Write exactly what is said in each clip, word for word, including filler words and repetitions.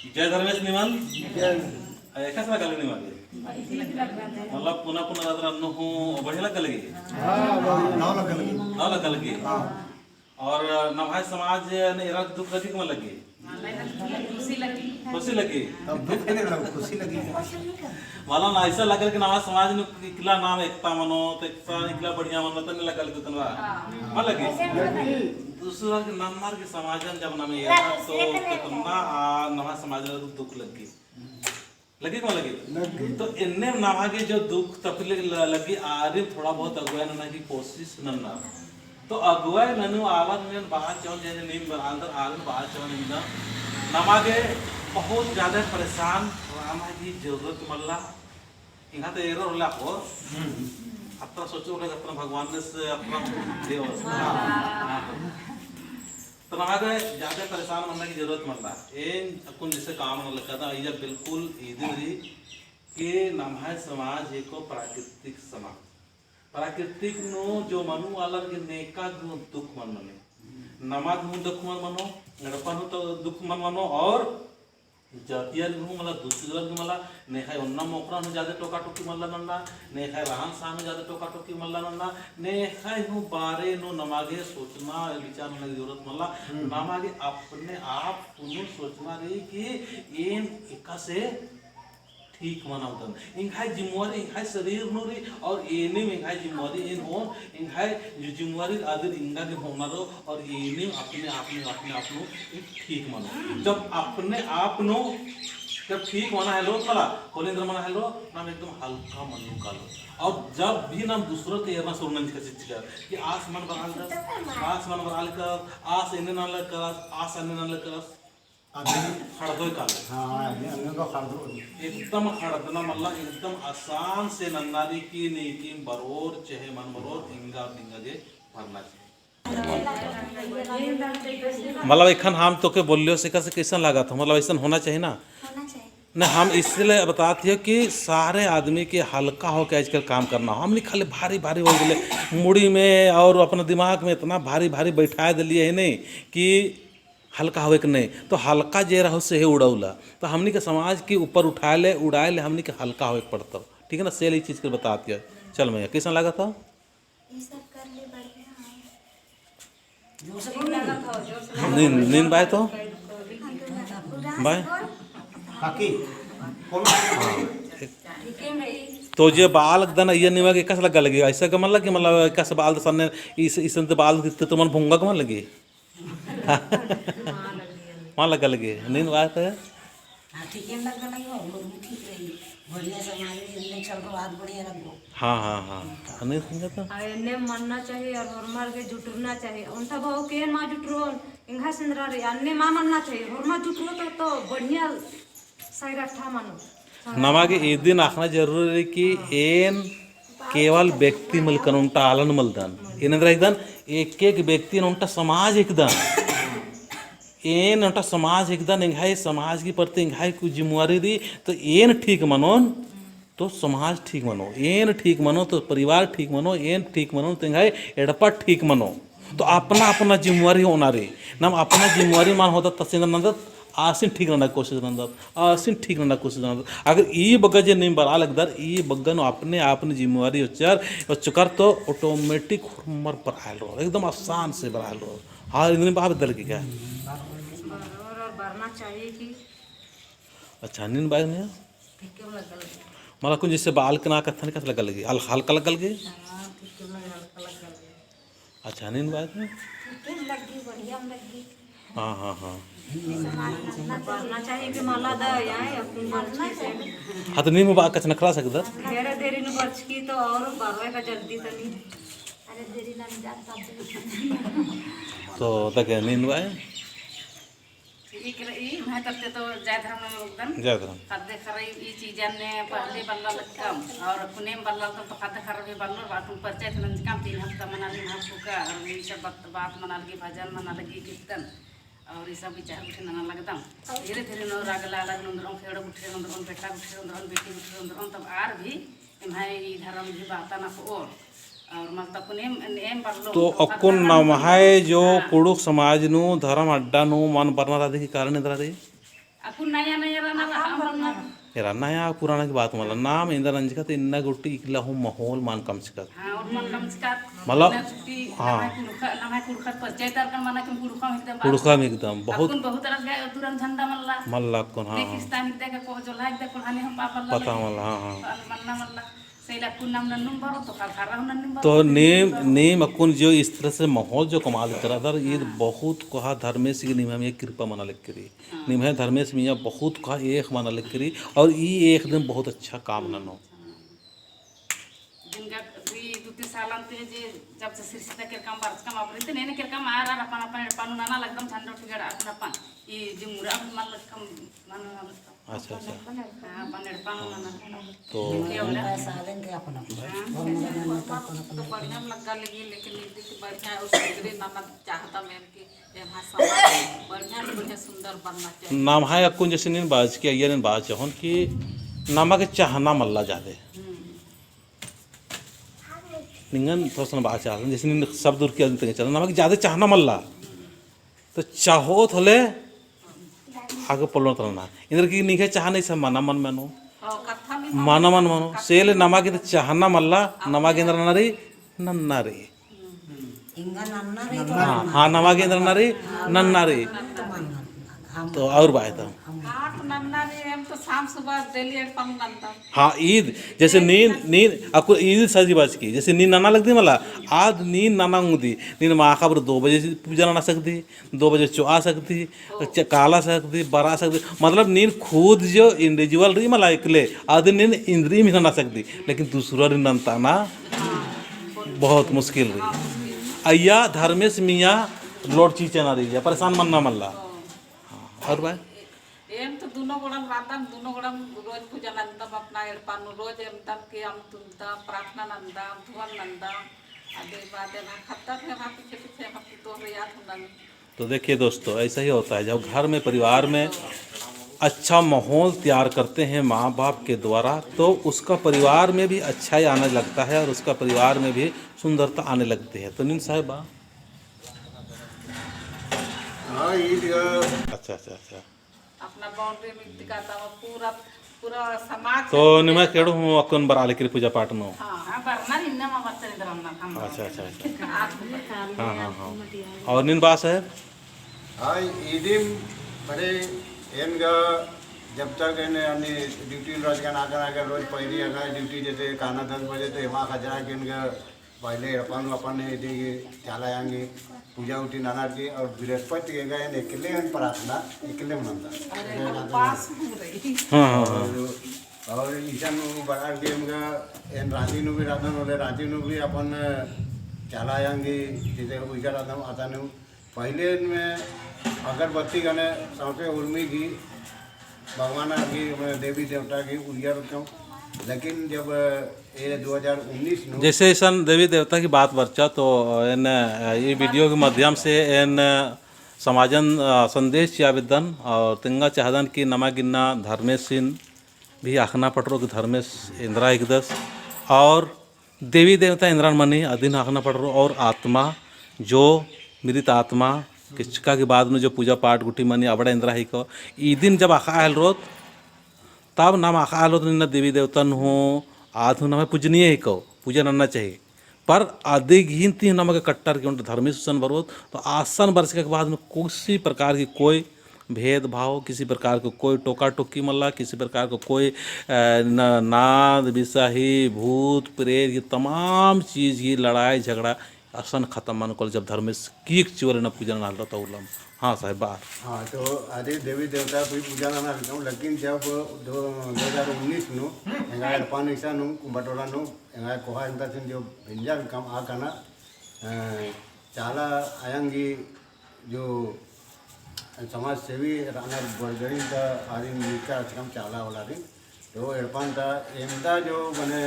जय धर्मेस निमन। जय। आ, एकासे लग्गा लगी निमा गे? मतलब पुना पुना रअदर अन्नु हूँ बढ़िया लग्गा लगी? हाँ, बढ़िया। नौ लग्गा लगी। नौ लग्गा लगी? हाँ। और नम्है समाज ने एरा दुख लगी कि मल लगी? खुशी लगी। खुशी लगी? अब दुख लगे ना, खुशी लगी। मतलब ना ऐसा लगा कि नम्है समाज नू इकला नाम एकता मनो, तो एकता इकला बढ़िया मनो, तो नहीं लग्गा लगी तनवा? हाँ। मल लगी? लगी। दूसरा के नन्नर के समाजन जब नाम एरा तो कितना आ नम्है समाज नू दुख लगी। लगी कि मल लगी? लगी। तो एन्ने नमा गे जो दुख तकलीफ ल-, लगी, आरिम थोड़ा बहुत अगुवाई नना की कोशिश नन्ना। तो अगुवाई ननू आलर ने बात चौन जैसे नीम बरआलदर आलर बात चौन इंदा। नमा गे बहुत ज्यादा परेशान रहना की जरूरत मल्ला। इहाँ तो एरो होला को। अतरा सोचो होला, अतरा भगवान ने से, अतरा देव से। हाँ। तो नमा गे ज्यादा परेशान मनना की जरूरत मल्ला। एन अक्कुन जैसे काम न लगता था, अइय्या बिल्कुल इदिन रई कि नम्है समाज एको प्राकृतिक समाज। प्राकृतिक नू जो मनु आलर गे नेका गे हूँ दुख मल मनो। नमा गे हूँ दुख मल मनो, एड़पा नू तो दुख मल मनो और जातियर गे हूँ मला, दूसरर गे हूँ मला, नेखय ओन्ना मोख़रा नू ज्यादा टोका टोकी मल्ला नन्ना, नेखय रहन सहन नू ज्यादा टोका टोकी मल्ला नन्ना, नेखय हूँ बारे नू नमा गे सोचना विचार नना जरूरत मल्ला। हम्म। नमा गे अपने आप नू सोचना रई कि एन एकासे ठीक मनालदन। एंग्है जिम्मेवारी एंग्है शरीर नू रई और एनिम एंग्है जिम्मेवारी एन होओन, एंग्है जो जिम्मेवारी अदिन एंगा गे होना रओ और एनिम अपने आप नू, अपने आप नू ठीक मनो। जब अपने आप नू जब ठीक मना हेलो मला, होले एन्देर मना हेलो, नाम एकदम हल्का मनो कालो। और जब भी नाम दूसरों के एरना शुरू नंजका चिच्चका कि आस मल बरआ लगदस, आस मल बरआ लगदस, आस एन्ने नना लगदस, आस एन्ने नना लगदस, अदिन खड़दोय कालो। हाँ, अदिन, अदिन तो खड़दो। एकदम खड़दना मल्ला, एकदम आसान से नन्ना रई कि नीकिम बरओर, चहे मल बरओर, एंगा, एंगा गे बरना चाहिए। मतलब, एखन हम तोके बोलियो, से एकासे कैसन लागत हो? मतलब, ऐसन होना चाहिए ना? होना चाहिए। नहीं, हम इसलिए बताते हैं कि सारे आदमी के हल्का होके आजकल काम करना हो। हमनी खाली भारी, भारी हो गेले, मुड़ी में और अपना दिमाग में इतना भारी, भारी बैठाए देलिए है नहीं कि हल्का होवे के नहीं, तो हल्का जे रहो से हे उड़ौला। तो हमनी के समाज के ऊपर उठाए ले, उड़ाए ले हमनी के हल्का होवे के पड़तो। ठीक है ना? से ले ई चीज के बतात गया। चल मैया, कैसन लागत हो? ई सब कर ले बढ़िया है। नीन, नीन बाय तो? बाय? काकी, कौन? हाँ। तो जे बाल दन, ये निमा के एकासे लग्गा लगी, ऐसा का मल लगी, मतलब, एकासे बाल दसन ने, इस, इसन ते बाल दित्ते तो मन भोंगा का मल लगी। मल लग्गा लगी, नीन बात है। हाँ, ठीक है, लग्गा लगी, और लोग भी ठीक रही। बढ़िया समाज में इन्ने चल रहा, आज बढ़िया लग रहा। हाँ, हाँ, हाँ। नीन समझा तो? हाँ, इन्ने मानना चाहिए और होरमर के जुटरना चाहिए। उनका बहु के मा जुटरो, एंग्है सेंदरा रई, अन्ने मा मानना चाहिए। होरमर जुटरो तो, तो बढ़िया सही गट्ठा मानो। नमा गे इदिन अख़ना जरूरी रई कि एन केवल व्यक्ति मल हिकदन, ओन्टा आलन मल हिकदन। एन एन्देर हिकदन, एक एक व्यक्ति ओन्टा समाज हिकदन। एन ओन्टा समाज हिकदन, एंग्है समाज की प्रति एंग्है कुछ जिम्मेवारी रई, तो एन ठीक मनोन, तो समाज ठीक मनो, एन ठीक मनो, तो परिवार ठीक मनो, एन ठीक मनो, तो एंग्है एड़पा ठीक मनो। तो अपना अपना जिम्मेवारी होना रई। नाम अपना जिम्मेवारी मान होता तसेन नन्दत, आसिन ठीक नना कोशिश नन्दत, आसिन ठीक नना कोशिश नन्दत। अगर ई बग्गे जे नीम बरआ लगदर, ई बग्गे नू अपने आप नू जिम्मेवारी उच्चर, उच्चकर तो automatic होरमर बरआल रओ, एकदम आसान से बरआल रओ। हाँ, इन्ने बात बदल के क्या? बरओर और बरना चाहिए कि अच्छा, नीन बाय ने? ठीक है, लग्गा लगी। मला कुछ जैसे बाल के ना कत्थन कस लग्गा लगी? हल-, हल्का लग्गा लगी? हाँ, ठीक है, लग्गा, हल्का लग्गा लगी। अच्छा, नीन बाय ने? ठीक है, लग्गी, बढ़िया लग्गी। हाँ, हाँ, हाँ। बढ़ना चाहिए कि मला दा, या, या, अपन बरचकी से। हाँ, तो नीम बा कछ नखरा सकदर? धीरे धीरे न बरचकी तो और बरवे का जल्दी तनी। अरे, देरी ना जात तब। तो तक नीन बाय? ठीक रई, एम्है तरती तो जय धर्म नना लगदन। जय धर्म। ख़द्द ख़र्रा ई चीजन ने पहले बल्ला लगदम, और पुनेम बल्ला लगदम तो ख़द्द ख़र्रा भी बल्ला, बात परिचय नंजकम, तीन हफ्ता मना ली, हफ्ता का, और ई सब बात, बात मना लगी, भजन मना लगी, कीर्तन, और ई सब विचार गुट्ठी नना लगदम। धीरे धीरे नू राग लालग नू ओन्दरओन, खेड़ो गुट्ठी नू ओन्दरओन, बेटा गुट्ठी नू ओन्दरओन, बेटी गुट्ठी नू ओन्दरओन, तब आर भी एम्है ई धरम भी बातन अख़ओर। और मल तकुन एम, एम बरलो, तो तो अक्कुन नम्है जो हाँ। कुँड़ुख़ समाज नू धरम अड्डा नू मल बरना रअदी की कारण एन्दरा रई? अक्कुन नया नया रअना रहा, हम रअना। एरा नया पुराना की बात मला, नाम एन्देर नंजकत इन्ना गूटी इकला हूँ माहौल मान कमचकत। हाँ, और मान कमचकत। मतलब, इन्ना गूटी हाँ। नम्है कुँड़ुख़र, नम्है कुँड़ुख़र परिचय तरकन मना कि कुँड़ुख़म एकदम। कुँड़ुख़म एकदम, बहुत। अक्कुन बहुत रस गए, दूरन झंडा मल्ला। मल्ला अक्कुन, हाँ, हाँ। पाकिस्तान एकदम का को जोला एकदम कोल्हाने हम पापा मल्ला। पता मल्ला, हाँ, हाँ। मन्ना मल्ला। सेला अक्कुन नाम नन्नुम बरो तो काल खारा हूँ नन्नुम बरो। तो नीम, नीम अक्कुन जो इस तरह से माहौल जो कमाल इतरा दर, ईद हाँ। बहुत कोहा धर्मेस की निम्है मइय्याँ कृपा मना लग करी। हाँ। निम्है धर्मेस मइय्याँ बहुत कोहा एख़ मना लग करी और ई एख़ दिम बहुत अच्छा काम ननो। जिनका दुई, दू तीन सालन ते जे जब से सिरसिता केरकम बरचकम अपने ते नेने केरकम आर आर अपन अपन एड़पा नू नना लगदम झंडा ठिगड़ा अपन अपन ई जिमुरा मन लगदम मन लगदम। अच्छा, अच्छा। हाँ, अपन एड़पा नू नना लगदम। तो केवड़ा सालन ते अपन अपन। हाँ। तो बढ़िया लग्गा लगी, लेकिन ईद ती बढ़िया और सुंदरी नना चाहता मैं कि एम्है समाज बढ़िया से बढ़िया सुंदर बनना चाहिए। नम्है अक्कुन जैसे नीन बाचकी अइय्या नीन बाचकी हूँ कि नमा गे चाहना मल्ला जादे। हम्म। निंगन थोड़ा सा बात चाहत, जैसे नीन शब्द उरखी अदिन तंग चाहत, नमा गे जादे चाहना मल्ला। तो चाहोत होले आगे पल्लोन तरना। एन्देर कि निंग्है चाहना इसन मना मन मनो। हाँ, कत्था नी मना मन मनो। सेले नमा गे तो चाहना मल्ला, नमा गे एन्देर नन्ना रई, नन्ना रई। हाँ, हाँ, नमा गे एन्देर नन्ना रई, नन्ना रई। तो और बाय तो। हाँ, तो नन्ना रई, हम तो शाम सुबह daily एड़पा नू नन्दम। हाँ, ईद, जैसे नीन, नीन, अक्कु ईद सही बाचकी, जैसे नीन नना लगदी मला, आद नीन नना ओंगदी, नीन माख़ा बरओ दो बजे पूजा नना सकदी, दो बजे चोआ सकदी, च-, काला सकदी, बरआ सकदी, मतलब नीन खुद जो individual रई मला एकले, आद नीन इन्द्रिइम ही नना सकदी, लेकिन दूसरा रई नन्ता ना, बहुत मुश्किल रई। अइय्या धर्मेस मइय्याँ लोड चिच्चना रई, परेशान मन्ना मल्ला। हाँ, और बाय? एम तो दुनो गोड़म रअदम, दुनो गोड़म रोज पूजा नन्दम, अपना एड़पा नू रोज एम दम के अम्म तुन्दम, प्रार्थना नन्दम, धुवन नन्दम, अदे बाद एम खत्ता थे, एम पीछे पीछे एम पुतोह रे याद हुनन। तो देखिए दोस्तों, ऐसा ही होता है, जब घर में, परिवार में अच्छा माहौल तैयार करते हैं माँ बाप के द्वारा, तो उसका परिवार में भी अच्छाई आने लगता है और उसका परिवार में भी सुंदरता आने लगती है। तो नीन साहेब बा? हाँ, ये जगह अच्छा, अच्छा, अच्छा। अपना boundary में टिकाता हुआ पूरा, पूरा समाज तो निमा केड़ो हूँ अक्कुन बरआ लगी पूजा पाठ नू? हाँ। हाँ, बरना इन्ना मा बरचन इधर अन्ना हम। अच्छा, अच्छा, अच्छा। हाँ, हाँ, हाँ। और नीन बा साहेब? हाँ, इदिम बड़े एन गा जब तक एन अन्नी duty रहचकन आकन आकन रोज पैरी अगा duty जैसे काना दस बजे तो एमा खजरा के एन गा पहले अपन, अपन इदी चाला आयंग पूजा उठी ननर की और बृहस्पति के गए एकले प्रार्थना, एकले मनता। अरे, उपास हूँ रई। हाँ, हाँ, हाँ। और, और इसन बरअर की एम गा एन राँची नू भी रअदन होले, राँची नू भी अपन चाला आयंग जैसे उइकर रअदन अतनु पहिले में अगरबत्ती गने सौंसे उर्मी की भगवान की, देवी देवता की उइयर कम। लेकिन जब ए दो हज़ार उन्नीस नू जैसे इसन देवी देवता की बात बरचा तो एन, अ, ई video के माध्यम से एन, अ, समाजन, अ, संदेश चिआ बेद्दन और तिंगा चाहदन कि नमा गे इन्ना धर्मेसिन भी अख़ना पटरो कि धर्मेस एन्द्रा हिकदस और देवी देवता एन्द्रन मनी अदिन अख़ना पटरो और आत्मा जो मृत आत्मा किचका के बाद में जो पूजा पाठ गुट्ठी मनी अबड़ा एन्द्रा हिको इदिन जब अख़आ हेलरोत तब नाम अख़आ हेलरोत इन्ना देवी देवतन हूँ आद हूँ नम्है पूजनीय हिको, पूजा नन्ना चाहिए। पर अदिगिन ती नमा गे कट्टर की ओन्टे धर्मेस गुसन बरओत तो असन बरचका के बाद में किसी प्रकार की कोई भेदभाव, किसी प्रकार को कोई टोका टोकी मल्ला, किसी प्रकार को कोई, अ, न-, नाद, बिसाही, भूत, प्रेत, ये तमाम चीज ही लड़ाई झगड़ा असन खतम मनो कालो जब धर्मेस की एक चिवरे न पूजा नना हेलरो तो उल्लम। हाँ साहेब, बा। हाँ, तो अदि देवी देवता की पूजा नना हेलरो, लेकिन जब दो, दो हज़ार उन्नीस नू, एंगा एड़पा नू इसन नू, बटोरा नू, एंगा कोहा एंता सिन जो बेंजा हेलकम आ कना, अ, चाला आयंग जो समाज सेवी रअनर बरगड़ी ता आरिन उइकर रहचकम चाला वाला आरिन। तो एड़पन ता एन्दा जो मने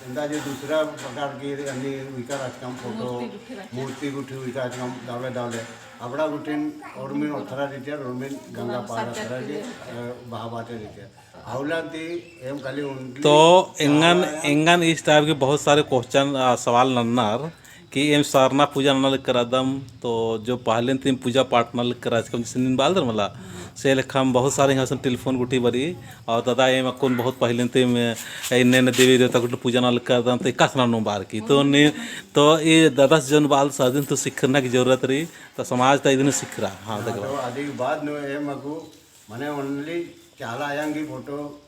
एन्दा जो दूसरा प्रकार की अन्नी उइकर रहचकम photo, मूर्ति गुट्ठी रहचकम। मूर्ति गुट्ठी उइकर रहचकम दवले दवले। अबड़ा गुट्ठिन उर्मिन ओथरा रहचर, उर्मिन गंगा पार ओथरा के, अ, बहाबाते रहचर। अउला ती एम खाली उन्दी तो एंगन, चाला एंगन इस type के बहुत सारे question, आ, सवाल नन्नर कि एम सरना पूजा नना लग करादम, तो जो पहले ती एम पूजा पाठ नना लग कराचकम, जैसे नीन बालदर मला, से लेखा में बहुत सारे यहाँ से टेलीफोन गुट्ठी बरई, और दादा एम अक्कुन बहुत पहले ते में इन्ने इन्ने देवी देवता गुट्ठी पूजा नना लगदन, तो एकासे ननोम बअर की। तो ने, तो ई दादा से जौन बआलस अदिन तो सिखरना की जरूरत रई, तो समाज ता इदिन सिखरआ। हाँ, हाँ, देखो। तो अदी बाद नू एम अक्कु मने only चाला आयंग गही फोटो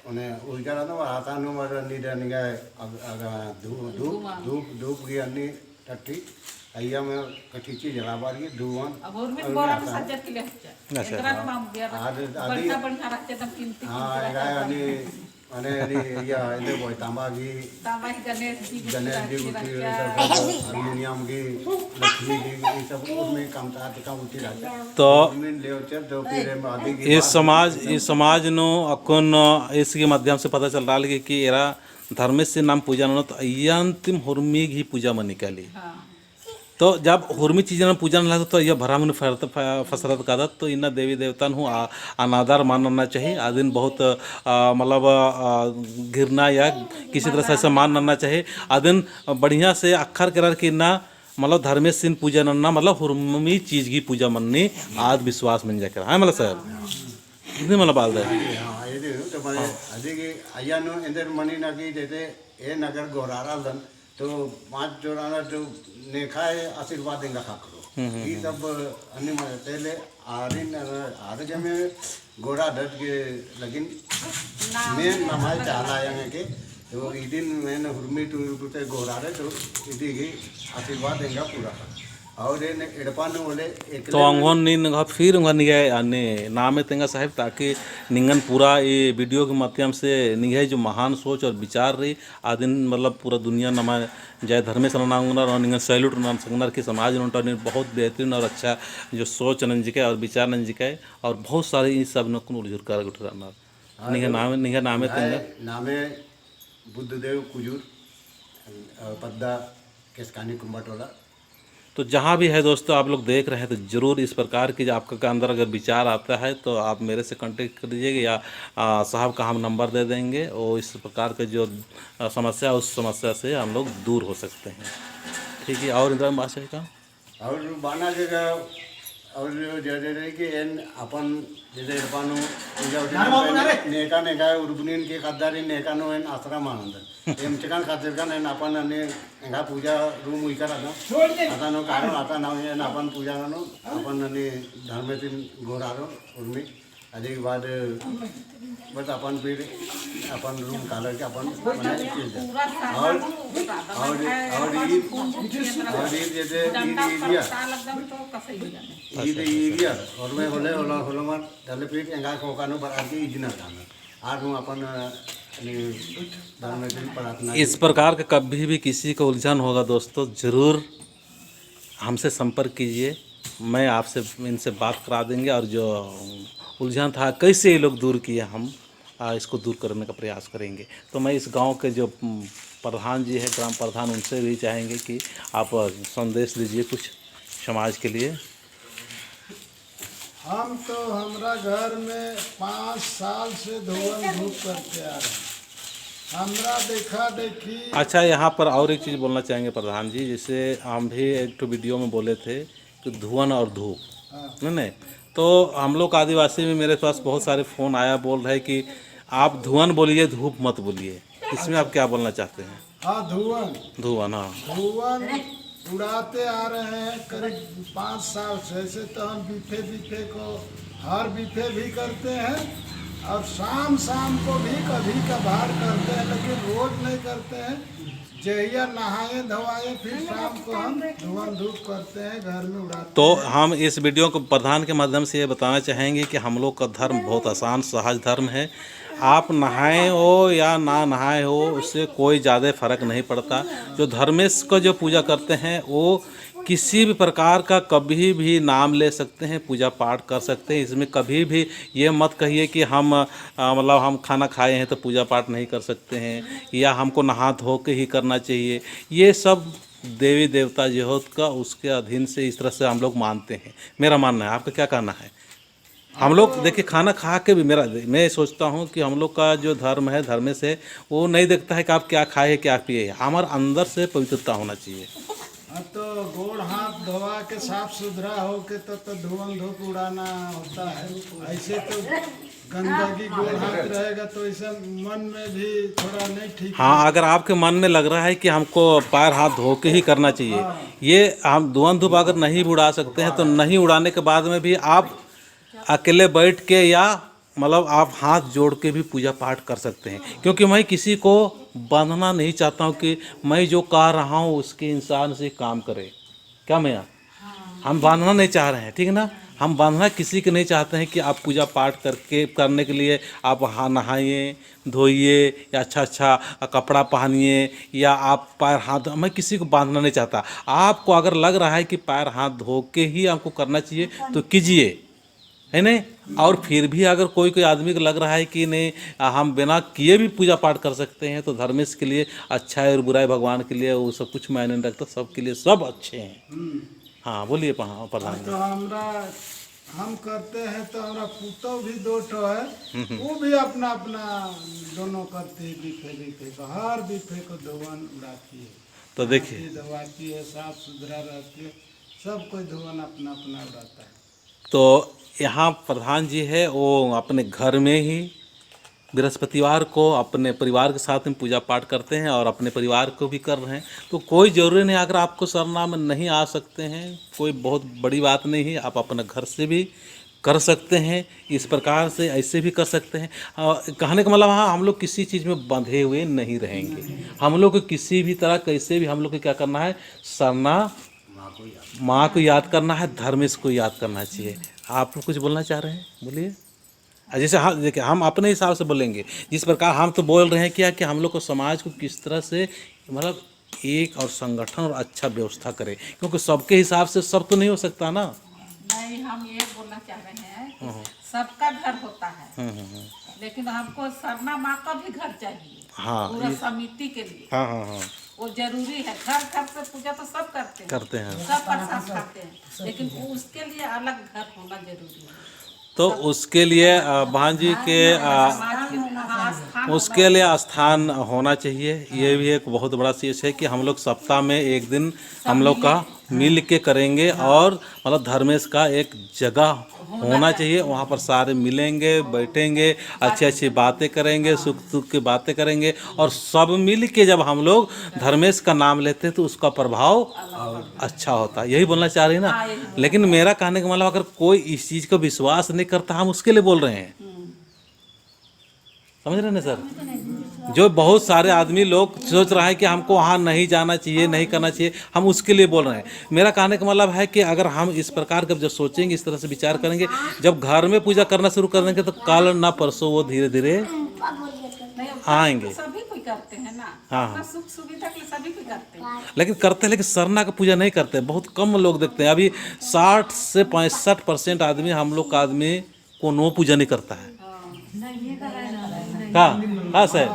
ओने उइकर अदम, आता नू मर अन्नी डनिंगा अग-, अग-, धू-, धूप, धुआं। धूप, धूप गही अन्नी टट्टी, अइय्या में कठिची जलाबार गही धुआं। अब और में और बोरा में आता है। सज्जर के लिए अच्छा। एकरा हाँ। माम दिया आद-, आदि बढ़िया, बढ़िया रहते एकदम कीमती, हाँ, कीमती एंगा रहते। अन्नी, अन्नी, अन्नी, या, इन्दे बोय तांबा गही, तांबा गही गणेश जी गही गणेश जी गही रखा। हारमोनियम गही, लक्ष्मी गही, ई सब उसमें कमता, कमती रहता। तो उर्मिन लेवचर, तो फिर हम आदि की इस बात समाज, इस समाज नू अक्कुन इसके माध्यम से पता चल रहा है कि, कि एरा धर्मेसिन नाम पूजा ननोत, अइय्या अन्तिम हुरमी गही पूजा मनी काली। हाँ। तो जब हुरमी चीजन पूजा नना लगदत, तो अइय्या भरम नू फरत, फ-, फसरत कादत, तो इन्ना देवी देवतन हूँ आ-, अनादर मल नन्ना चाहिए। अदिन बहुत, आ, मतलब, आ, घिरना या किसी तरह से ऐसा मल नन्ना चाहिए। अदिन बढ़िया से अक्खर केरर की इन्ना मतलब धर्मेसिन पूजा नन्ना, मतलब हुरमी चीज गही पूजा मन्नी आद विश्वास मंजा केरा। हाँ, मतलब साहब? इतने मतलब बाल दे। हाँ, ये दे, तो मने हाँ। अदि गही अइय्या नू एन्देर मनी ना कि जैसे ए नगर गोहरारदन, तो पाँच जोड़ा ना तो नेखा है आशीर्वाद एंगा ख़क्खरो। हम्म, हम्म, ई हम्म। सब अन्नी मने तेले आरिन, आर जमे गोहरारदत गे लेकिन नाम मेन नम्है चाला आयंग के, तो इदिन मेन हुरमी टुरु ते गोहरारे, तो इदी गही आशीर्वाद एंगा पूरा कर। और एन एड़पा नू बोले एकले तो अंगोन नीन एंगा फिर एंगा निंग्है अन्ने नामे तेंगा साहेब, ताकि निंगन पूरा ये video के माध्यम से निंग्है जो महान सोच और विचार रई, अदिन मतलब पूरा दुनिया नमा जय धर्मेस नना ओंगनर और निंगन salute नना सकनर कि समाज नू ओन्टा नीन बहुत बेहतरीन और अच्छा जो सोच नंजकय और विचार नंजकय। और बहुत सारे ई सब नकुन उलझुर कर गुठरानर। हाँ, निंग्है तो नामे, निंग्है नामे नाय, तेंगा? नामे बुद्धदेव कुजूर, अ, पद्दा केसकानी कुंबा टोला। तो जहाँ भी है दोस्तों, आप लोग देख रहे हैं, तो ज़रूर इस प्रकार की जो आपका, का अंदर अगर विचार आता है, तो आप मेरे से contact कर लीजिएगा या, आ, साहब का हम number दे देंगे। वो इस प्रकार के जो, आ, समस्या, उस समस्या से हम लोग दूर हो सकते हैं। ठीक है, और इंदिरा बादशाह का? और बाना जगह और जो जरे रहे कि एन अपन जैसे एड़पा नू पूजा उठे नेका नेका उर्बनिन के कद्दारी नेका नू एन आश्रम आनंद। एम चिकन खातिर कन एन अपन अन्ने एंगा पूजा room उइकर आदम। आता नो कारण आता ना एन अपन पूजा ननो अपन अन्ने धर्मेसिन गोहरारो उर्मी। अदि के बाद बस अपन फिर अपन room कालर के अपन मने चल जा। और, और, और ईद, और ईद जैसे ईद, ईद या। ईद, ईद या। और में होले, होले, होले मर, डाले फिर एंगा को कानो बरात के इजना कानो। आज हम अपन, अ, ने धर्मेसिन प्रार्थना इस प्रकार का कभी भी किसी को उलझन होगा दोस्तों, जरूर हमसे संपर्क कीजिए, मैं आपसे, इनसे बात करा देंगे और जो उलझन था, कैसे ये लोग दूर किए, हम, आ, इसको दूर करने का प्रयास करेंगे। तो मैं इस गांव के जो, उम, प्रधान जी हैं, ग्राम प्रधान, उनसे भी चाहेंगे कि आप संदेश दीजिए कुछ समाज के लिए। हम तो, हमरा घर में पाँच साल से धुवन धूप करते आ रहे हैं। हमरा देखा देखी अच्छा, यहाँ पर और एक चीज़ बोलना चाहेंगे प्रधान जी, जैसे हम भी एक ठो video में बोले थे कि धुवन और धूप, हाँ। नहीं, नहीं, तो हम लोग आदिवासी में मेरे पास बहुत सारे phone आया, बोल रहे कि आप धुवन बोलिए, धूप मत बोलिए, इसमें आप क्या बोलना चाहते हैं? हाँ, धुवन। धुवन, हाँ। धुवन उड़ाते आ रहे हैं करीब पाँच साल से। ऐसे तो हम बिफे बिफे को, हर बिफे भी करते हैं और शाम शाम को भी कभी कभार करते हैं, लेकिन रोज नहीं करते हैं। जहिया नहाए धोआए, फिर शाम को हम धुवन धूप करते हैं, घर में उड़ाते तो हैं। हम इस video को प्रधान के माध्यम से ये बताना चाहेंगे कि हम लोग का धर्म बहुत आसान, सहज धर्म है। आप नहाए हो या ना नहाए हो, उससे कोई ज़्यादा फ़र्क नहीं पड़ता। जो धर्मेस को जो पूजा करते हैं, वो किसी भी प्रकार का कभी भी नाम ले सकते हैं, पूजा पाठ कर सकते हैं। इसमें कभी भी ये मत कहिए कि हम, अ, मतलब, हम खाना खाए हैं तो पूजा पाठ नहीं कर सकते हैं या हमको नहा धो के ही करना चाहिए। ये सब देवी देवता जो होत का, उसके अधीन से इस तरह से हम लोग मानते हैं। मेरा मानना है, आपका क्या कहना है? हम लोग, देखिए, खाना खा के भी मेरा, मैं सोचता हूँ कि हम लोग का जो धर्म है, धर्मेस है, वो नहीं देखता है कि आप क्या खाए हैं, क्या पिए हैं। हमारे अंदर से पवित्रता होना चाहिए। तो गोड़ हाथ धोवा के साफ सुथरा हो के तो, तो धुवन धूप उड़ाना होता है। ऐसे तो गंदगी, गोड़ हाथ रहेगा तो ऐसे मन में भी थोड़ा नहीं ठीक हाँ, लगेगा। अगर आपके मन में लग रहा है कि हमको पैर हाथ धो के ही करना चाहिए, हाँ। ये हम धुवन धूप अगर नहीं भी उड़ा सकते हैं तो हाँ। नहीं उड़ाने के बाद में भी आप अकेले बैठ के या मतलब आप हाथ जोड़ के भी पूजा पाठ कर सकते हैं, क्योंकि मैं किसी को बांधना नहीं चाहता हूँ कि मैं जो कह रहा हूँ उसके इंसान से काम करे। क्या मैया? हाँ। हम बांधना नहीं चाह रहे हैं, ठीक है ना? हम बांधना किसी को नहीं चाहते हैं कि आप पूजा पाठ करके, करने के लिए आप हा-, नहाइए, धोइए या अच्छा अच्छा कपड़ा पहनिए या आप पैर हाथ, मैं किसी को बांधना नहीं चाहता। आपको अगर लग रहा है कि पैर हाथ धो के ही आपको करना चाहिए तो कीजिए, है नहीं? और फिर भी अगर कोई कोई आदमी को लग रहा है कि नहीं, आ, हम बिना किए भी पूजा पाठ कर सकते हैं, तो धर्मेश के लिए अच्छा है और बुराई भगवान के लिए, वो सब कुछ मायने नहीं रखता, सबके लिए सब अच्छे हैं। हम्म। हाँ, बोलिए पहा-, प्रधान जी। तो हमरा, हम करते हैं तो हमरा पुतौ भी दो ठो है, हम्म, हम्म। वो भी अपना अपना दोनों करती है, बिफे बिफे को, हर बिफे को धुवन उड़ाती है। तो देखिए। नहाती धोवाती है, साफ सुथरा रहती है, सब कोई धुवन अपना अपना उड़ाता है। तो यहाँ प्रधान जी है, वो अपने घर में ही बृहस्पतिवार को अपने परिवार के साथ में पूजा पाठ करते हैं और अपने परिवार को भी कर रहे हैं। तो कोई ज़रूरी नहीं, अगर आपको सरना में नहीं आ सकते हैं, कोई बहुत बड़ी बात नहीं है, आप अपने घर से भी कर सकते हैं, इस प्रकार से ऐसे भी कर सकते हैं। अ, कहने का मतलब, हाँ, हम लोग किसी चीज़ में बंधे हुए नहीं रहेंगे। हम लोग को किसी भी तरह, कैसे भी हम लोग को क्या करना है, सरना माँ को याद करना है, धर्मेश को याद करना चाहिए। आप लोग कुछ बोलना चाह रहे हैं, बोलिए। आ, जैसे हम, देखिए, हम अपने हिसाब से बोलेंगे, जिस प्रकार हम तो बोल रहे हैं क्या कि हम लोग को समाज को किस तरह से, मतलब, एक और संगठन और अच्छा व्यवस्था करें, क्योंकि सबके हिसाब से सब तो नहीं हो सकता ना। नहीं, हम ये बोलना चाह रहे हैं कि हाँ, हाँ। सबका घर होता है, हम्म, हम्म, हम्म। लेकिन हमको सरना माँ का भी घर चाहिए, हाँ, पूरा ये समिति के लिए। हाँ, हाँ, हाँ। वो जरूरी है। घर घर से पूजा तो सब करते हैं, करते हैं। सब प्रसाद खाते हैं, लेकिन वो उसके लिए अलग घर होना जरूरी है। तो उसके लिए, अ, बहन जी के, अ, समाज के, हाँ, स्थान उसके होना लिए चाहिए। स्थान होना चाहिए। ये भी एक बहुत बड़ा चीज़ है कि हम लोग सप्ताह में एक दिन हम लोग का मिल के करेंगे और मतलब धर्मेश का एक जगह होना चाहिए, वहाँ पर सारे मिलेंगे, बैठेंगे, अच्छी अच्छी बातें करेंगे, सुख दुख की बातें करेंगे और सब मिल के जब हम लोग धर्मेश का नाम लेते हैं तो उसका प्रभाव अच्छा होता है, यही बोलना चाह रही ना। हाँ, यही बोलना। लेकिन मेरा कहने का मतलब, अगर कोई इस चीज़ का विश्वास नहीं करता, हम उसके लिए बोल रहे हैं। हम्म। समझ रहे हैं ना सर? जो बहुत सारे आदमी लोग सोच रहा है कि हमको वहाँ नहीं जाना चाहिए, नहीं करना चाहिए, हम उसके लिए बोल रहे हैं। मेरा कहने का मतलब है कि अगर हम इस प्रकार का जब सोचेंगे, इस तरह से विचार करेंगे, जब घर में पूजा करना शुरू कर देंगे, तो कल ना परसों वो धीरे धीरे नहीं, आएंगे। सभी कोई करते हैं ना। हाँ, अपना हाँ। सुख सुविधा के लिए सभी कोई करते हैं। लेकिन करते हैं, लेकिन सरना का पूजा नहीं करते, बहुत कम लोग देखते हैं। अभी साठ से पैंसठ परसेंट आदमी, हम लोग का आदमी कोनो पूजा नहीं करता है। हाँ। का? हाँ सर।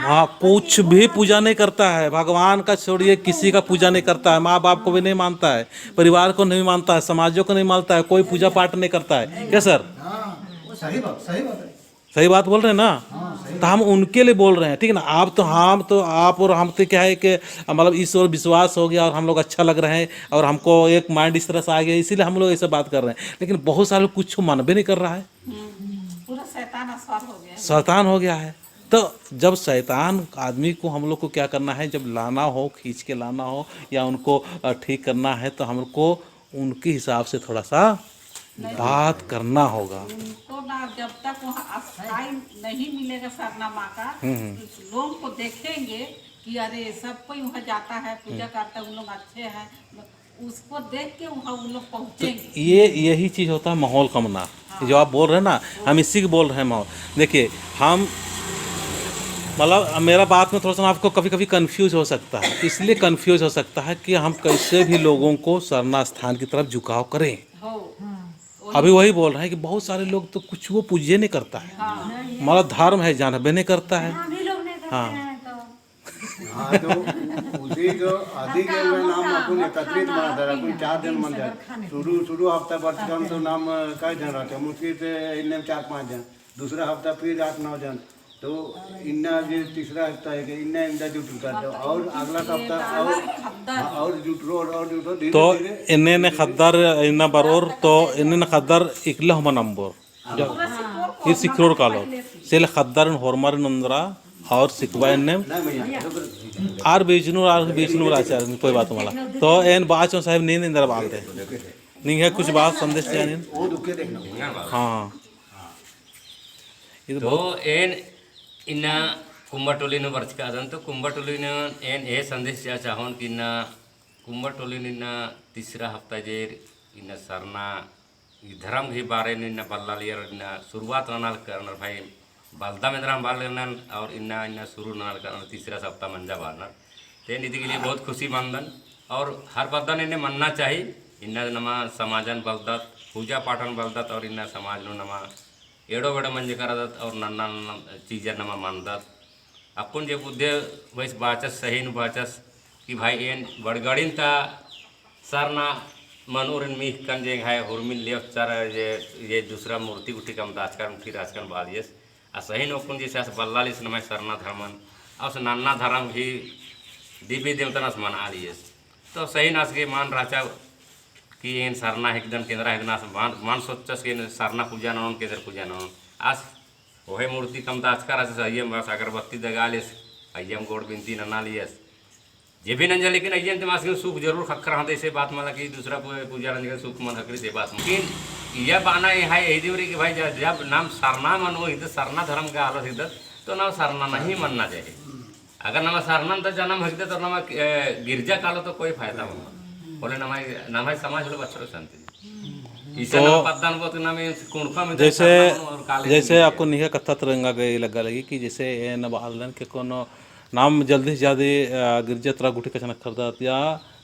हाँ, कुछ भी पूजा नहीं करता है। भगवान का छोड़िए, किसी का पूजा नहीं करता है, माँ बाप को भी नहीं मानता है, परिवार को नहीं मानता है, समाजों को नहीं मानता है, कोई पूजा पाठ नहीं करता है। क्या सर? हाँ, सही बात, सही बात है। सही बात बोल रहे हैं ना? हाँ, सही तो हम उनके लिए बोल रहे हैं, ठीक है ना? आप तो, हम तो, आप और हम तो क्या है कि मतलब ईश्वर विश्वास हो गया और हम लोग अच्छा लग रहे हैं और हमको एक माइंड इस तरह से आ गया, इसीलिए हम लोग ऐसे बात कर रहे हैं। लेकिन बहुत सारे लोग कुछ मानबे नहीं कर रहा है। हम्म, पूरा शैतान असवार हो गया है। शैतान हो गया है। तो जब शैतान आदमी को हम लोग को क्या करना है, जब लाना हो, खींच के लाना हो या उनको, अ, ठीक करना है, तो हमको उनके हिसाब से थोड़ा सा नहीं। बात करना होगा। उनको ना, जब तक वहाँ स्थायी नहीं मिलेगा सरना माँ का, हम्म, हम्म। उस लोगों को देखेंगे कि अरे, सब कोई वहाँ जाता है, पूजा हम्म। करता है, उन लोग अच्छे हैं, उसको देख के वहाँ उन लोग तो पहुँचेंगे। ये, यही चीज़ होता है माहौल कमना। हाँ। जो आप बोल रहे हैं ना, हम इसी को बोल रहे हैं माहौल। देखिए, हम, मतलब, मेरा बात में थोड़ा सा ना आपको कभी-कभी कन्फ्यूज हो सकता है, इसलिए कन्फ्यूज हो सकता है कि हम कैसे भी लोगों को सरना स्थान की तरफ झुकाव करें। हो। अभी वही बोल रहे हैं कि बहुत सारे लोग तो कुछ वो पूजे नहीं करता है। हाँ। हमारा धर्म है, जानबे नहीं करता है। हाँ, भी लोग नहीं करते हाँ। हैं तो। हाँ, तो उसी को आदि के में नाम अपन एकत्रित मना था, अपन चार दिन मन जाए। शुरू, शुरू हफ्ता बचकन तो नाम कई जन रहते, मुश्किल से इन्ने में चार पाँच जन, दूसरा हफ्ता फिर आठ नौ जन, तो इन्ना जे तीसरा हफ्ता है कि इन्ना इन्ना जुटरका, तो और अगला हफ्ता और, हाँ, और जुटरो, और, और जुटरो, धीरे तो धीरे। इन्ने ने खद्दर इन्ना बरोर, तो इन्ने ने खद्दर इकला हूँ मल अम्बोर। हाँ। ई सिखरोर कालो। सेले खद्दर होरमर नंदरा और सिखबा इन्ने। ना भैया, आर बेचनुर, आर बेचनुर आचार, कोई बात मला। तो एन बाचो साहेब नीन इन्दर बाल दे। निंग्है कुछ बात संदेश चिआ नीन। वो दुखे देखना। हाँ। तो एन इन्ना कुम्बा टोली नू बरचका अदन, तो कुम्बा टोली नू एन ए संदेश चिआ चाहोन कि इन्ना कुम्बा टोली नू इन्ना तीसरा हफ्ता जेर इन्ना सरना ई धर्म ही बारे नू इन्ना बल्लालियर, इन्ना शुरुआत ननालकनर भाई, बलदम एन्दरा बालनर और इन्ना, इन्ना शुरू ननालकनर तीसरा सप्ताह मंजा बालनर। ते निदी के लिए बहुत खुशी मानदन और हर बद्दन एन्ने मन्ना चाही। इन्ना नमा समाजन बलदत, पूजा पाठन बलदत और इन्ना समाज नू नमा एड़ो बेड़ो मंजका रअदत और नन्ना नन्ना चीजन नमा मानदत। अक्कुन जे बुद्धे वैस बाचस, सही नू बाचस कि भाई एन बड़गड़िन ता सरना मनोरिन मिखकन जे एंग्है हुरमिन लेव चर जे, जे दूसरा मूर्ति गुट्ठी कमदाचकन उठी राचकन बालियस। आ सही नू अक्कुन जैसे आस बल्लालिस नम्है सरना धर्मन, आस नन्ना धर्म ही देवी देवतन आस मनालियस। तो सही नू आस गे मान रहचा कि एन सरना हिकदन केन्दरा हिकदन आस मान, मान सोचस कि एन सरना पूजा ननोन केन्दर पूजा ननोन। आस ओहे मूर्ति कमदाचका रहचस, अइय्यम बस अगरबत्ती दगालियस, अइय्यम गोड़ बिनती ननालियस। जे भी नंजा, लेकिन अइय्यम ते मास के सुख जरूर ख़क्खरा हंदे, से बात मला कि दूसरा पू-, पूजा नंजका सुख मल ख़क्खरी, से बात। लेकिन इया बअना एंग्है एदिम रई कि भाई, जब, जब नाम सरना मनो हिकदत, सरना धर्म गा आलर हिकदत, तो नाम सरना नहीं मन्ना चाहिए। अगर नमा सरनन ता जनम हिकदत तो नमा, ए, गिरजा कालो तो कोई फायदा मनो। होले नम्है, नम्है समाज होले बछरो शांति। इसे तो नमा पद्दन बोत नाम कुँड़ुख़ में जैसे, सरना मनो और काले जैसे गिरजा। अक्कुन निंग्है कत्था ती एंगा गे लग्गा लगी कि जैसे एन बआलदन कि कोनो नाम जल्दी से जल्दी, अ, गिरजा तरा गुट्ठी कछनखरदत या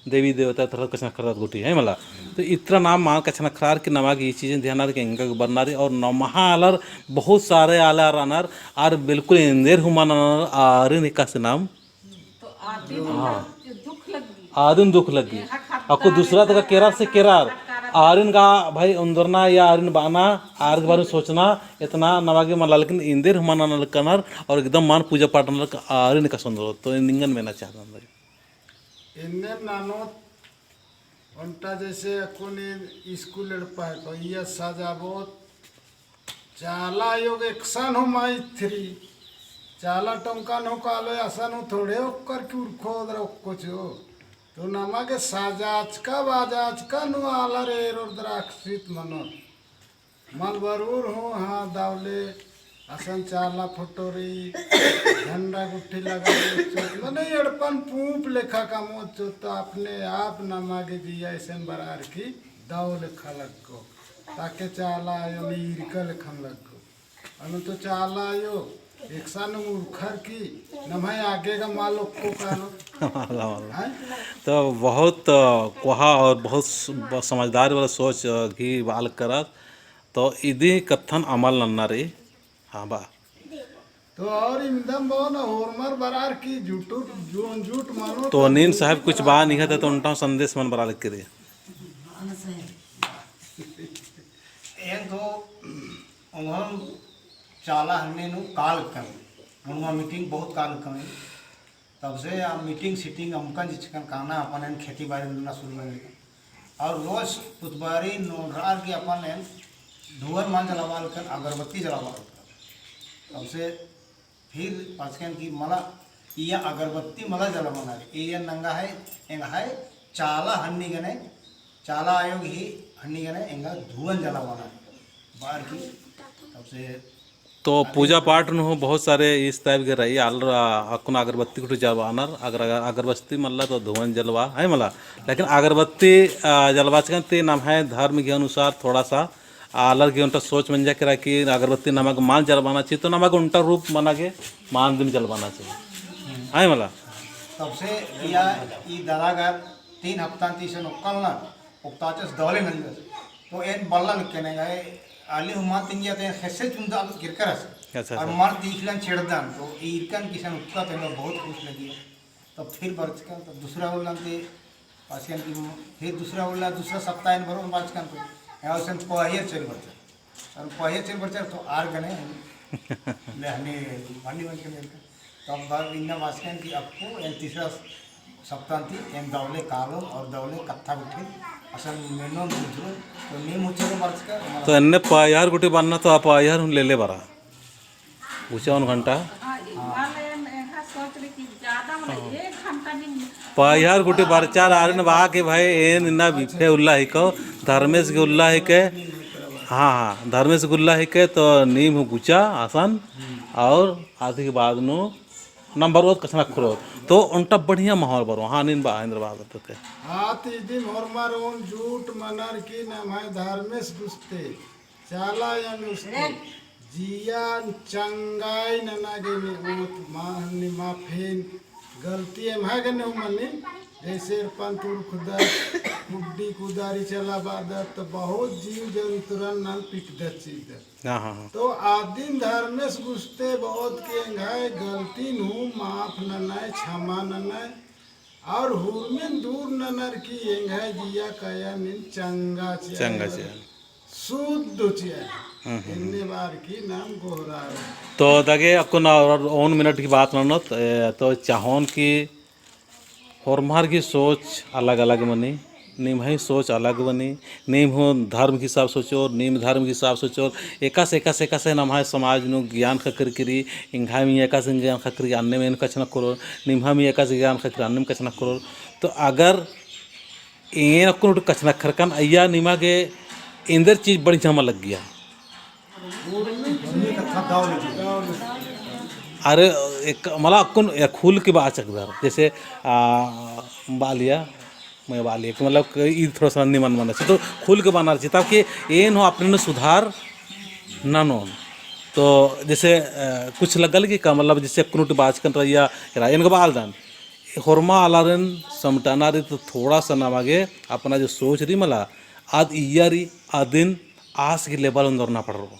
देवी देवता तरा कछनखरदत गुट्ठी, है मला? तो इतरा नाम मान कछनखरार कि नमा गे ई चीजन ध्यान रअर कि एंगा गे बरना रई और नम्है आलर बहुत सारे आलर रअनर आर बिल्कुल एन्देर हूँ मल ननर आरिन एकासे नाम। तो आरिन हाँ। दुख लग्गी। आरिन दुख लग्गी। अक्कु दूसरा तरा केरार से केरार। आरिन गा भाई उन्दरना या आरिन बअना, आर गे बारे में सोचना, इतना नमा गे मला, लेकिन एन्देर हूँ मल नलकनर और एकदम मान पूजा पाठ नलक आरिन एकासे ओन्दरओत। तो निंगन मेना चाहदन भाई। एन्ने ननोत ओन्टा जैसे अक्कुन स्कूल एड़पा है, तो इया सजाबओत, चाला आयो गे एकसन हूँ मल इथरी, चाला टोंका नू कालो असन हूँ थोड़े ओक्कर की उरखो दरा ओक्को चो। तो नमा गे सजाचका बाजाचका नू आलर एरोर दरा आकर्षित मनोर। मल बरओर हूँ, हाँ, दव ले असन चाला फोटो रई, झंडा गुट्ठी लगा दे चोत, मने एड़पन पूंप लेखा कमओत चोत, तो अपने आप नमा गे जिया असन बरअर की दव लेखा लग्गो, ताके चाला आयो ईरका लेखन लग्गो। अनु तो चाला आयो एकसन उरखर की नम्है आगे गा मल ओक्को कालो। मला, मला। हैं? तो बहुत, अ, कोहा और बहुत स-, ब-, समझदार वाला सोच, अ, गही बाल करत। तो इदी कत्थन अमल नन्ना रई। हाँ बा। तो और इमदम बओ ना होरमर बरअर की जुटुट, जोन जुट मनो तो तो नीन साहब कुछ बा निंग्है ता तो ओन्टा संदेश मल बरआ लगी रई। एन तो ओंगोन चाला हन्ने नू काल कम, ओंगोन meeting बहुत काल कम। तब से आ meeting सीटिंग अमकन चिचकन काना अपन एन खेती बारी नना शुरू नंजकन। और रोज पुतबारी नोड़रार के अपन एन धुवन मल जलाबआ लगकन, अगरबत्ती जलाबआ लगकन। तब से फिर पाचकन की मला इया अगरबत्ती मला जलाबअना रई, इया नंगा है, एंग्है चाला हन्नी गने, चाला आयो गही हन्नी गने एंगा धुवन जलाबअना रई। बार की तब से तो पूजा पाठ नू हूँ बहुत सारे इस type के रई, आलर अक्कुन अगरबत्ती गुट्ठी जलवानर, अगर, अगर अगरबत्ती मल्ला तो धुवन जलवा, है मला? लेकिन अगरबत्ती, अ, जलवाचकन ती नम्है धर्म के अनुसार थोड़ा सा आलर गे ओन्टा सोच मंजा केरा कि अगरबत्ती नमा गे मल जलवाना चाहिए, तो नमा गे ओन्टा रूप मना गे मल दिम जलवाना चाहिए। है मला? तब से इया ई दरा गर तीन हफ्ता ती इसन ओक्कलनर, ओक्ताचस दव ले नंजस। तो एन बल्ला लक्कन है, आली हुमा तिंगिया ते खेसे चुंदा आलू गिरकर हस। अच्छा, और अच्छा। मल तीखलन छेड़दन, तो ईरकन किसन उत्ता ते बहुत खुश लगी। तो फिर बरचकन, तो दूसरा उल्लन ते पाचकन की, फिर दूसरा उल्ला, दूसरा सप्ताह एन बरोन बाचकन तो, यहाँ उसन पहेर चल बरचकन। और पहेर चल बरचकन तो आर गने ले हने मनी मन के ले। तो अब बार इन्ना बाचकन कि अक्कु एन तीसरा सप्ताह ती एन दवले कालोन और दवले कत्था गुट्ठिन असन मेनोन बुझोन। तो नीम उच्चर बाचका तो एन्ने पायर गुट्ठी बन्ना तो आप पायर हूँ लेले बरा। गुचा ओन घंटा। हाँ, एक बार एन एंगा सोच रही कि ज्यादा मतलब एक घंटा नीम पायर गुट्ठी बरचार आरिन बआ के भाई एन इन्ना बिफे उल्ला हिको, धर्मेस गे उल्ला हिके। हाँ, हाँ, धर्मेस गे उल्ला हिके तो नीम हूँ गुचा असन और आदि के बाद नू नंबर ओत कछनखरोत। तो ओन्टा बढ़िया माहौल बरो। हाँ, नीन बआ, इंद्र बआ, तो के। हाँ, तो इदिन होरमर ओन जूट मनर की नम्है धर्मेस गुस्ते, चाला एम गुस्ते, जिया चंगाई नना गे ने ओत मा-, ने माफेन गलती एम्है गे ने हूँ मनी, जैसे एड़पन तुरखदत, कुड्डी कुदारी चलाबादत, तो बहुत जीव जंतुरन नन पिटदत चिदत। हाँ, हाँ, हाँ। तो आदिन धर्मेस गुस्ते बहुत के एंग्है गलती नू माफ ननय, क्षमा ननय, और हुरमिन दूर ननर की एंग्है जिया काया नीन चंगा चिआ, चंगा चिआ। शुद्ध चिआ। हम्म, हम्म, हम्म। एन्ने बार की नाम गोहरार। तो दगे अक्कुन और ओन मिनट की बात ननोत, ए, तो चाहोन की होरमर की सोच अलग-अलग मनी, निम्है सोच अलग मनी, नीम हूँ धर्म की हिसाब सोचोर, नीम धर्म की हिसाब सोचोर, एकासे, एकासे, एकासे नम्है समाज नू ज्ञान ख़क्खरकी रई, एंग्है मइय्याँ एकासे ज्ञान ख़क्खरकी रई, अन्नेम एन कछनखरोर, निम्है मइय्याँ एकासे ज्ञान ख़क्खरकी रई, अन्नेम कछनखरोर। तो अगर एन अक्कुन उट कछनखरकन अइय्या निमा गे एन्देर चीज बढ़िया मल लग्गिया। अरे, एक, मला अक्कुन या खुल के बाचकदर, जैसे, आ, बालिया, मैं बालिया, कि मतलब कि ई थोड़ा सा निमन मन है, तो खुल के बअनर चिआ, ताकि एन हूँ अपने नू सुधार ननोन। तो जैसे, अ, कुछ लगल कि का, मतलब, जैसे अक्कुन उट बाचकन रइया, एरा, एन गा बालदन, होरमा आलारिन समटना रई, तो थोड़ा सा नमा गे अपना जो सोच रई मला, आद इय्या रई, आदिन आस की level ओन्दरना पड़रो।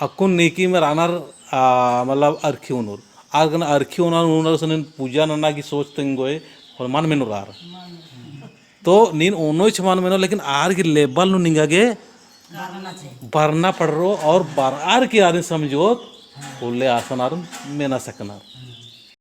अक्कुन नेकी में रानर, आ, मतलब अरखी ओनोर। आर गने अरखी ओनोर, ओनोर सनेन पूजा नना की सोच तेंगोय, होरमन मेनोर आर। तो नीन ओनोय छमान मेनो, लेकिन आर की level नू निंगा गे बरना पड़रो और बरअर की आरिन समझोत, होले आसन आर मेना सकनर।